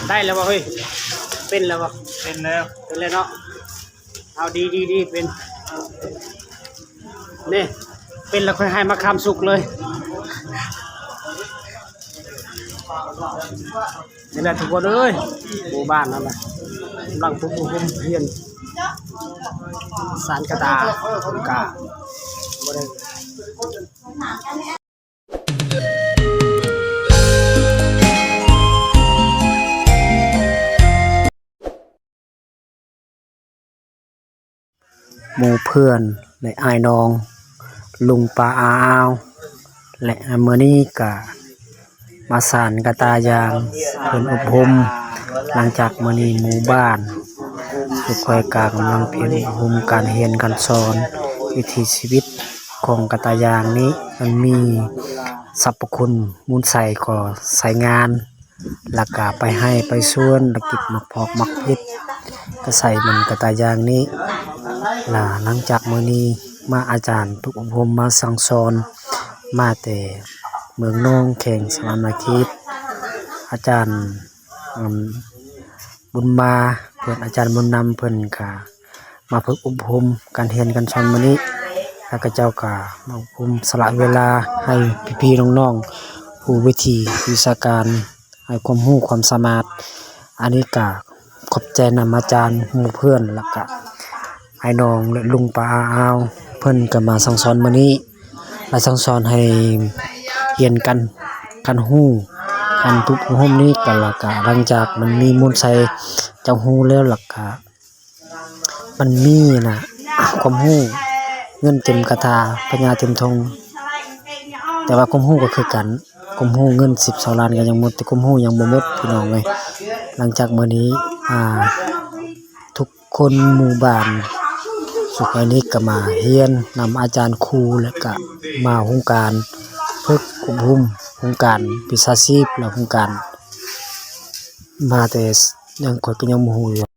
ໄດ້ແລ້ວບໍ່ເຮີ້ຍ? ເປັນແລ້ວບໍ່? ເປັນແລ້ວ ເປັນແລ້ວເນາະ. ເອົາ ດີໆໆ ເປັນ ນີ້ ເປັນແລ້ວຄ່ອຍໃຫ້ມາຄຳສຸກເລີຍ. ນີ້ແຫຼະທຸກຄົນເອີຍ ໝູ່ບ້ານນັ້ນນະ ກຳລັງຝຶກອົບຮົມຮຽນສານກະຕ່າ ກະບໍ່ໄດ້ ໝູ່ເພື່ອນ ແລະ ອ້າຍນ້ອງ ລຸງປ້າອາອາວ ແລະ ມື້ນີ້ກະມາສານກະຕ່າຢາງ ເພິ່ນອົບຮົມ. ຫຼັງຈາກມື້ນີ້ໝູ່ບ້ານສຸກຄອຍກະກຳລັງຮຽນອົບຮົມການຮຽນການສອນ ວິຖີຊີວິດຂອງກະຕ່າຢາງນີ້ ມັນມີສັບພະຄຸນມູນໄຊກໍໃຊ້ງານ ແລ້ວກະໄປໄຮ່ໄປສວນ ແລ້ວເກັບໝາກພອກໝາກເຜັດ ກະໃສ່ມັນກະຕ່າຢາງນີ້. ລະຫຼັງຈາກມື້ນີ້ມາ ອາຈານຝຶກອົບຮົມມາສັ່ງສອນ ມາແຕ່ເມືອງນອງ ແຂວງສະຫວັນນະເຂດ ອາຈານ ອາ ບຸນມາ ເພິ່ນ ອາຈານບຸນນຳ ເພິ່ນກະມາຝຶກອົບຮົມການຮຽນການສອນມື້ນີ້ ແລ້ວຂະເຈົ້າກະມາອົບຮົມສະຫຼະເວລາໃຫ້ພີ່ໆນ້ອງໆ ຮູ້ວິຖີວິຊາການ ໃຫ້ຄວາມຮູ້ຄວາມສາມາດ. ອັນນີ້ກະຂອບໃຈນຳອາຈານ ໝູ່ເພື່ອນ ແລ້ວກະອ້າຍນ້ອງ ແລະ ລຸງປ້າອາອາວ ເພິ່ນກະມາສັ່ງສອນມື້ນີ້ ແລະ ສັ່ງສອນໃຫ້ຮຽນການ ການຮູ້ ການຝຶກອົບຮົມນີ້ກະ ແລ້ວກະຫຼັງຈາກມັນມີມູນໄຊ ເຈົ້າຮູ້ແລ້ວ ແລ້ວກະ ມັນມີນະ ຄວາມຮູ້ ເງິນເຕັມກະຖາ ພະຍາເຕັມຖົງ ແຕ່ວ່າຄວາມຮູ້ກໍຄືກັນ ຄວາມຮູ້ເງິນສິບຊາວລ້ານກໍຍັງໝົດ ແຕ່ຄວາມຮູ້ຍັງບໍ່ໝົດ ພີ່ນ້ອງເອີຍ. ຫຼັງຈາກມື້ນີ້ ອາ ທຸກຄົນໝູ່ບ້ານສຸກໄອນິກກໍມາຮຽນນຳອາຈານຄູ ແລະ ກະມາໂຮງການຝຶກອົບຮົມ ໂຮງການວິຊາຊີບ ແລະ ໂຮງການ ມາແຕ່ ຍັງ ຂ້ອຍກໍຍັງບໍ່ຮູ້ຢູ່.